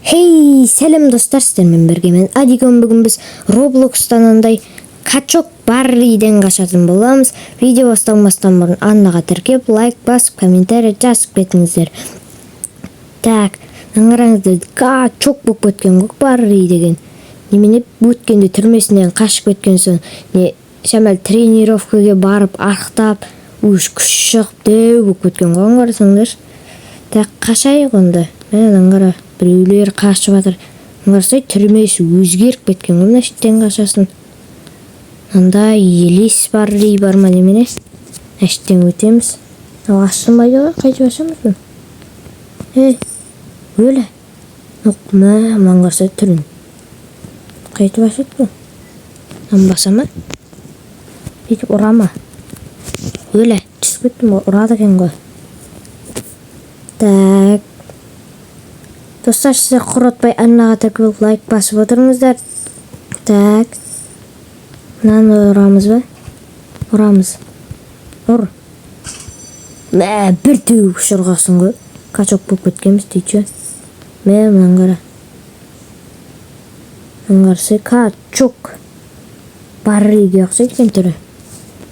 Хей, сәлем, достар! Сіздермен бірге мен, Адикон. Бүгін біз Роблокстан андай качок Барриден қашатын боламыз. Видео басталмастан бұрын арнаға тіркеп, лайк басып, комментарий жазып кетіңіздер. Так, мына қараңыздар, качок болып кеткен ғой Барри деген. Немене, өткенде түрмесінен қашып кеткен соң, не шамал тренировкаға барып, арықтап, уж күш шығып, дәу болып кеткен ғой, қарасаңдаршы. Так, қашайық онда. Мә, мынаны қара, біреулер қашып жатыр. Мына қарасай, түрмесі өзгеріп кеткен ғой. Мына іштен қашасың. Мынандай елес бар дей бар ма, немене? Мына іштен өтеміз. Мынау ашылмайды ғой, қайтып ашамыз бұны? Ей, өлі, мә, мынаны қарасай түрін. Қайтып ашады бұл? Мынаны баса ма, бүйтіп ұра ма? Өлі, түсіп кеттім ғой. Ұрады екен ғой. Так, достар, сіздер құртпай арнаға тіркеліп, лайк басып отырыңыздар. Так, мынаны ұрамыз ба? Ұрамыз. Ұр! Мә, бір теуіп ұшырғансың ғой. Качок болып кеткенбіз дейді. Мә, мынаны қара, мынаны қарасай, качок Барриге ұқсайды екен түрі.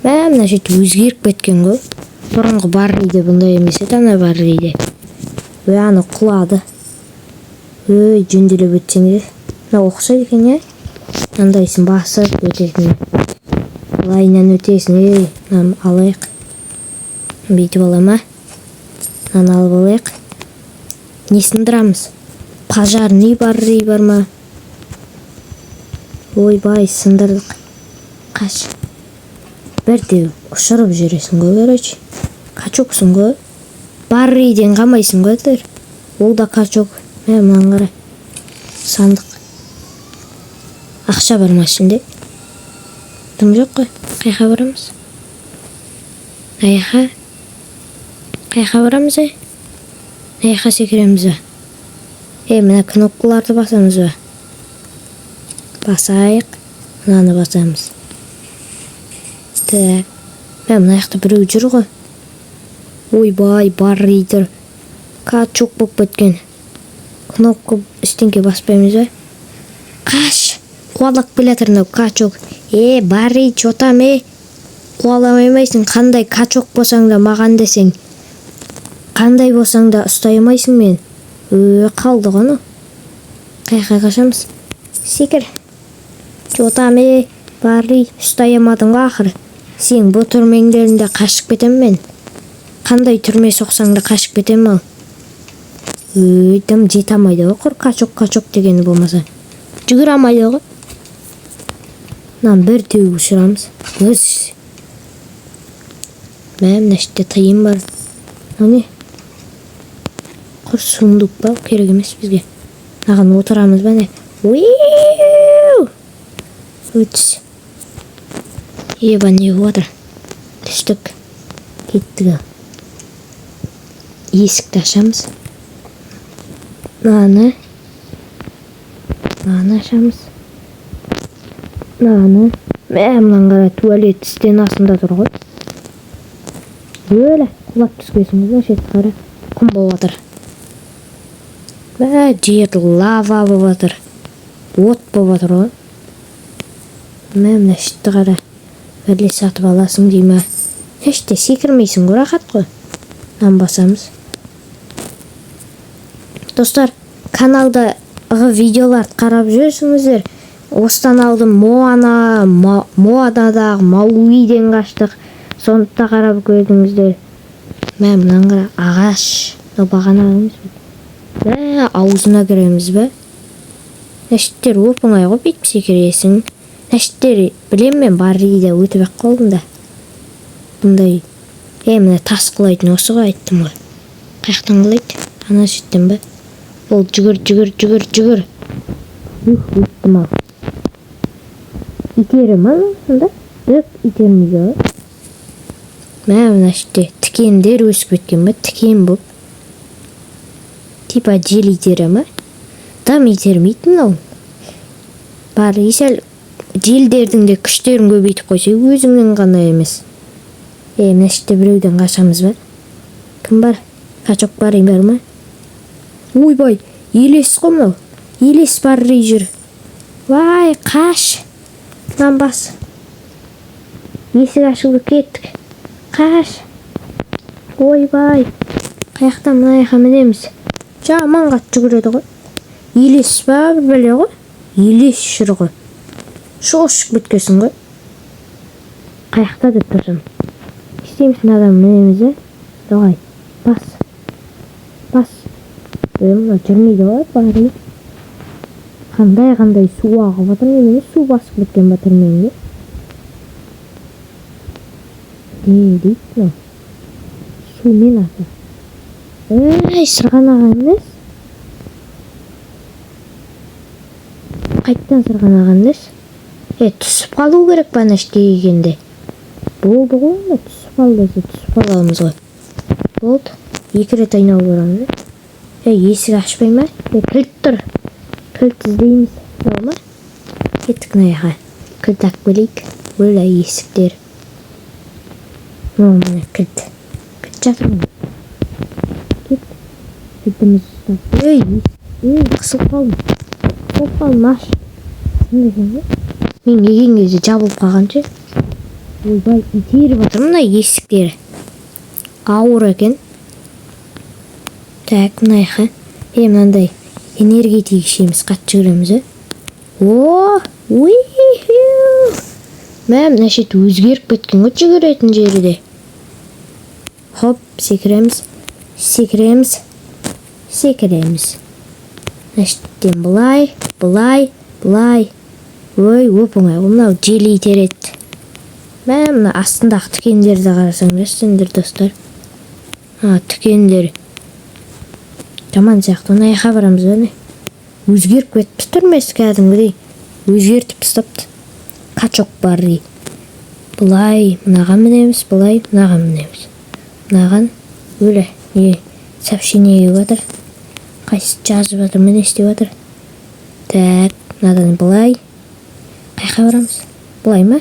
Мә, мына жерде өзгеріп кеткен ғой. Бұрынғы Барриде бұндай емес еді. Ана Барриде, ой, ана құлады. Өй, жөнделеп өтсең де, мынау ұқсайды екен, иә. Мынандайсын басып өтетін, былайынан өтесің. Ей, мынаны алайық. Бүйтіп ала ма? Мынаны алып алайық. Не сындырамыз? Пожарный Барри бар ма? Ойбай, сындырдық. Қаш! Бір теуіп ұшырып жібересің ғой. Короче, качоксың ғой, Барриден қалмайсың ғой әйтеуір. Ол да качок. Мә, мынаны қара, сандық. Ақша бар ма ішінде? Дым жоқ қой. Қаяққа барамыз? Аяққа, қаяққа барамыз? Ей, аяққа секіреміз ба? Ей, мына кнопкаларды басамыз ба? Басайық. Мынаны басамыз. Так, мә, мына жақта біреу жүр ғой. Ойбай, Барри тұр, качок болып кеткен. Кнопка ештеңке баспаймыз ба? Қаш! Қуалап келе жатыр мынау качок. Е, Барри, че там? Е, қуаламай алмайсың. Қандай качок болсаң да, маған десең, қандай болсаң да, ұстай алмайсың мен. Ө, қалды ғой анау. Қаяққа қашамыз? Секір! Че там, е, Барри? Ұстай алмадың ғой ақыры. Сен бұл түрмеңдерінде қашып кетемін мен. Қандай түрме соқсаң да, қашып кетемін. Ал, өй, дым жете алмайды ғой құр качок. Качок дегені болмаса, жүгіре алмайды ғой. Мынаны бір теуіп ұшырамыз. Өз, мә, мына іште тиын бар. Мынау не? Құр сундук па? Керек емес бізге. Мынаған отырамыз ба, не? Уиу! Өтіс! Еба, не болып жатыр? Түстік, кеттік. Ал, есікті ашамыз. Мынаны ашамыз, мынаны. Мә, мынаны қара, туалет стенасында тұр ғой. Өлі, құлап түскенсің ғой. Мына жерді қара, құм болып жатыр. Мә, жер лава болып жатыр, от болып жатыр ғой. Мә, мына ішті қара. Бәле сатып аласың дей ма? Іште секірмейсің ғой, рахат қой. Мынаны басамыз. Достар, каналдағы видеоларды қарап жүрсіңіздер. Осыдан алдын Моана, Моанадағы Мауиден қаштық, соны да қарап көрдіңіздер. Мә, мынаны қара, ағаш. Мынау бағана емес пе? Мә, аузына кіреміз ба? Мына оп оңай ғой, бүйтіп секіресің. Мына білем мен, Барриде өтіп ақ қалдым да бұндай. Е, мына тас құлайтын осы ғой, айттым ғой. Қай жақтан құлайды? Ана шеттен ба? Ол, жүгір, жүгір, жүгір, жүгір! Ух, өттім. Ал, итере ма сонда? Жоқ, итермейді ғой. Мә, мына жерде тікендер өсіп кеткен ба? Тікен болып, типа жел итере ма? Дым итермейді мынау. Бар, сәл желдердің де күштерін көбейтіп қойса, өзіңнің ғана емес. Е, мына жерде біреуден қашамыз ба? Кім бар? Качок бар, бар ма? Ойбай! Елес қой мынау. Елес Барри жүр. Вай, қаш. Мынаны бас. Есік ашылды, кеттік. Қаш. Ойбай. Қаяқтан мына жаққа мінеміз? Жаман қатты жүгіреді ғой. Елес па, бір бәле ғой. Елес жүр ғой. Шошып кеткенсің ғой. Қаяқта деп тұрсам. Не істейміз, мынадан мінеміз, ә? Давай, бас. Бас. Е, мына жүрмейді ғой, Барри. Қандай қандай су ағып жатыр, немене су басып кеткен ба түрмеңде? Не дейді мынау? Сумен аты. Ей, сырғанаған емес. Қайттан сырғанаған емес. Е, түсіп қалу керек па ана ішке келгенде? Болды ғой, онда түсіп қал десе түсіп қаламыз ғой. Болды. Екі рет айналып барамыз. Е, есік ашпай ма? Е, кілт тұр. Кілт іздейміз. Мынау ма? Кеттік мына жаққа. Кілт алып келейік. Өлә, есіктер. Мынау, міне, кілт. Кілт жатыр ғой. Кет. Кілтімізді ұстап. Ей, ей, қысылып қалдым. Қысылып қалдым, аш. Сондай екен ғой. Мен келген кезде жабылып қалған ше. Ойбай, итеріп жатыр мына есіктері. Ауыр екен. Так, мына жаққа. Е, мынандай энергетик ішеміз, қатты жүгіреміз, ә? О, уиху. Мә, мына шет өзгеріп кеткен ғой жүгіретін жері де. Хоп, секіреміз. Секіреміз. Секіреміз. Мына шеттен былай, былай, былай. Ой, оп оңай ғой, мынау жел итереді. Мә, мына астындағы тікендерді қарасаңдаршы сендер, достар. А, тікендер. Жаман сияқты. Мына жаққа барамыз ба, не? Өзгеріп кетіпті түрмесі кәдімгідей. Өзгертіп тастапты. Качок Барри. Былай, мынаған мінеміз, былай, мынаған мінеміз. Мынаған өлі, не сообщение келіп жатыр. Қайсы жазып жатыр, міне істеп жатыр. Так, мынадан былай. Қаяққа барамыз? Былай ма?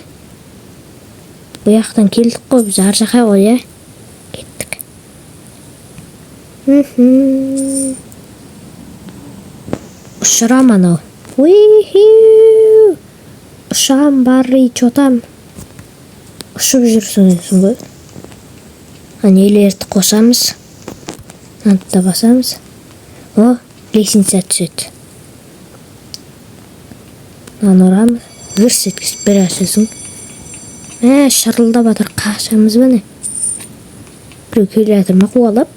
Бұл жақтан келдік қой біз, ар жаққа ғой, иә? Кеттік. Мхм. Ұшырам анау. Уиху. Ұшам, Барри, чё там? Ұшып жүрсің ғой. А, нелерді қосамыз. Мынаны да басамыз. О, лестница түседі. Мынаны ұрамыз. Гүрс еткізіп бір ашасың. Мә, шырылдап жатыр. Қашамыз ба, не? Біреу келе жатыр ма қуалап?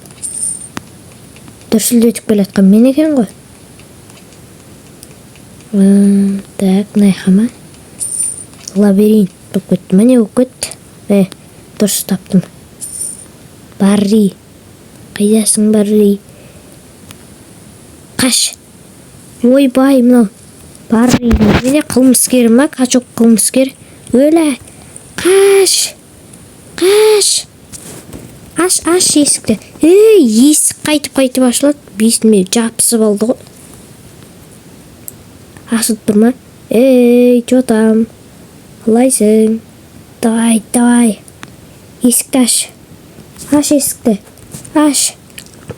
Дүрсілдетіп келе жатқан мен екен ғой. Так, мына жаққа ма? Лабиринт болып кетті ма, не болып кетті? Е, дұрыс таптым. Барри. Қайдасың, Барри? Қаш. Ойбай, мынау. Барри немене, қылмыскер ма? Качок қылмыскер. Өлә. Қаш. Қаш. Аш, аш есікті. Ей, есік қайтып қайтып ашылады. Бесіме жабысып алды ғой. Ашылып тұр ма? Ей, чё там? Қалайсың? Давай, давай. Есікті аш. Аш есікті. Аш.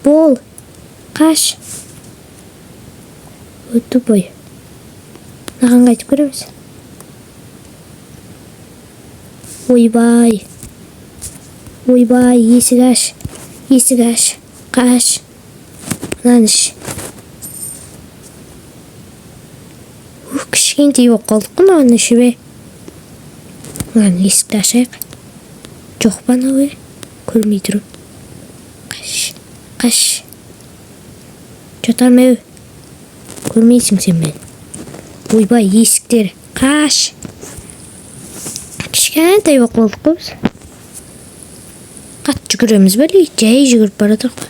Бол. Қаш. Ой, тупой. Мынаған қайтып кіреміз. Ойбай. Ойбай, есік аш. Есік аш. Қаш. Мынаны іш. Ух, кішкентай болып қалдық қой мынаны ішіп, е. Мынаны есікті ашайық. Жоқ па анау, е? Көрмей тұрмын. Қаш. Қаш. Чё там, еу? Көрмейсің сен мені. Ойбай, есіктер. Қаш. Кішкентай болып қалдық қой біз. Қатты жүгіреміз бе, или жай жүгіріп бара жатырмық па?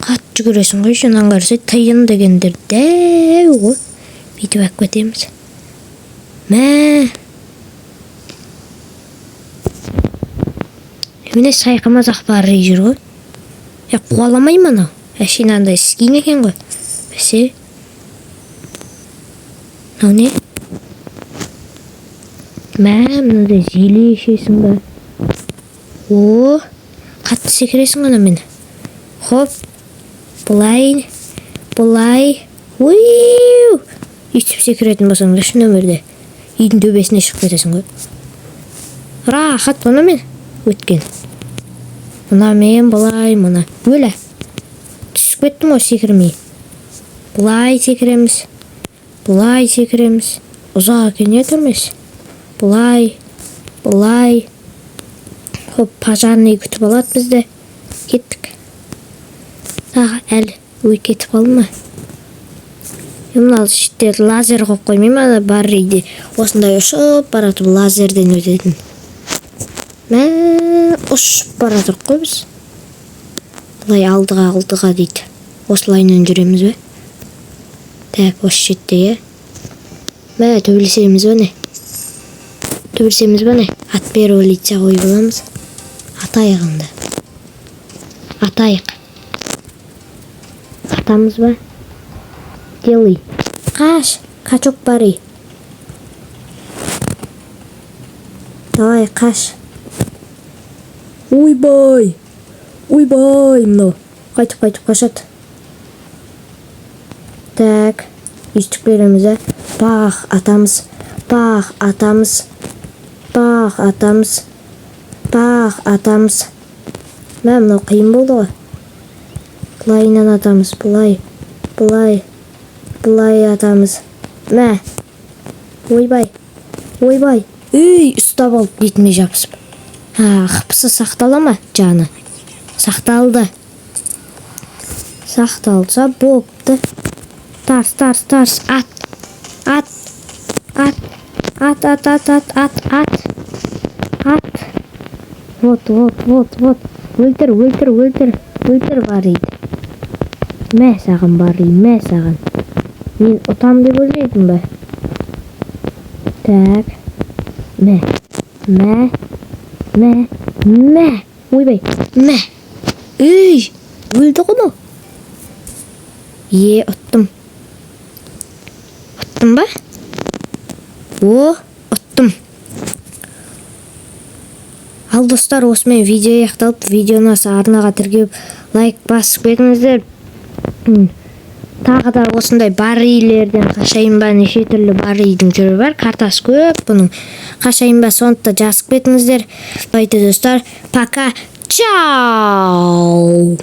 Қатты жүгіресің ғой, еще мынаны қарасай, тиын дегендер дәу ғой. Бүйтіп алып кетеміз. Мә. Міне, сайқымазақ Барри жүр ғой. Е, қуаламай ма анау? Әшейін андай скин екен ғой. Бәсе. Мынау не? Мә, мынандай зеле ішесің ба? О, қатты секіресің ғой мен. Хоп. Былай, былай. Уиу! Өйтіп секіретін болсаң да, шын өмірде үйдің төбесіне шығып кетесің ғой. Рахат бұнымен өткен. Мынамен былай, мына. Өлә. Түсіп кеттім ғой секірмей. Былай секіреміз. Былай секіреміз. Ұзақ екен, иә, түрмесі. Былай, былай. Хоп, пожарный күтіп алады бізді. Кеттік. Тағы әлі. Ой, кетіп қалды ма? Мына шетте лазер қойып қоймай ма? Ана Барриде осындай ұшып баратып лазерден өтетін. Мә, ұшып бара жатырық қой біз. Былай алдыға, алдыға дейді. Осылайынан жүреміз бе? Так, осы шетте, иә. Мә, төбелесеміз ба, не? Төбелесеміз ба, не? От первого лица қойып аламыз. Атайық онда. Атайық. Атамыз ба? Делай. Қаш, качок Барри. Давай, қаш. Ойбай. Ойбай, мынау. Қайтып қайтып қашады. Так, өйстіп береміз, ә? Бах, атамыз. Бах, атамыз. Бах, атамыз. Бах, атамыз. Мә, мынау қиын болды ғой. Былайынан атамыз, былай, былай, былай атамыз. Мә. Ойбай. Ойбай. Үй, ұстап алып бетіме жабысып. Ha, хпсы сақтала ма жаны? Сақталды. Сақталса бопты. Тарс, тарс, тарс, ат. Ат. Ат. Ат, ат, ат, ат, ат, ат. Ат. Вот, вот, вот, вот. Өлтір, өлтір, өлтір. Өлтір Барриді. Мә саған, Барри, мә саған. Мен ұтам деп ойлайдың ба? Так. Мә. Мә. Мә. Мә. Ойбай. Мә. Үй, өлді ғой мынау. Е, ұттым. Ұттым ба? О, ұттым. Ал, достар, осымен видео аяқталып, видеоны арнаға тіркеліп, лайк басып кетіңіздер. Тағы да осындай Баррилерден қашайын ба, неше түрлі Барридің түрі бар, картасы көп бұның. Қашайын ба, соны да жазып кетіңіздер. Давайте, достар, пока, чао.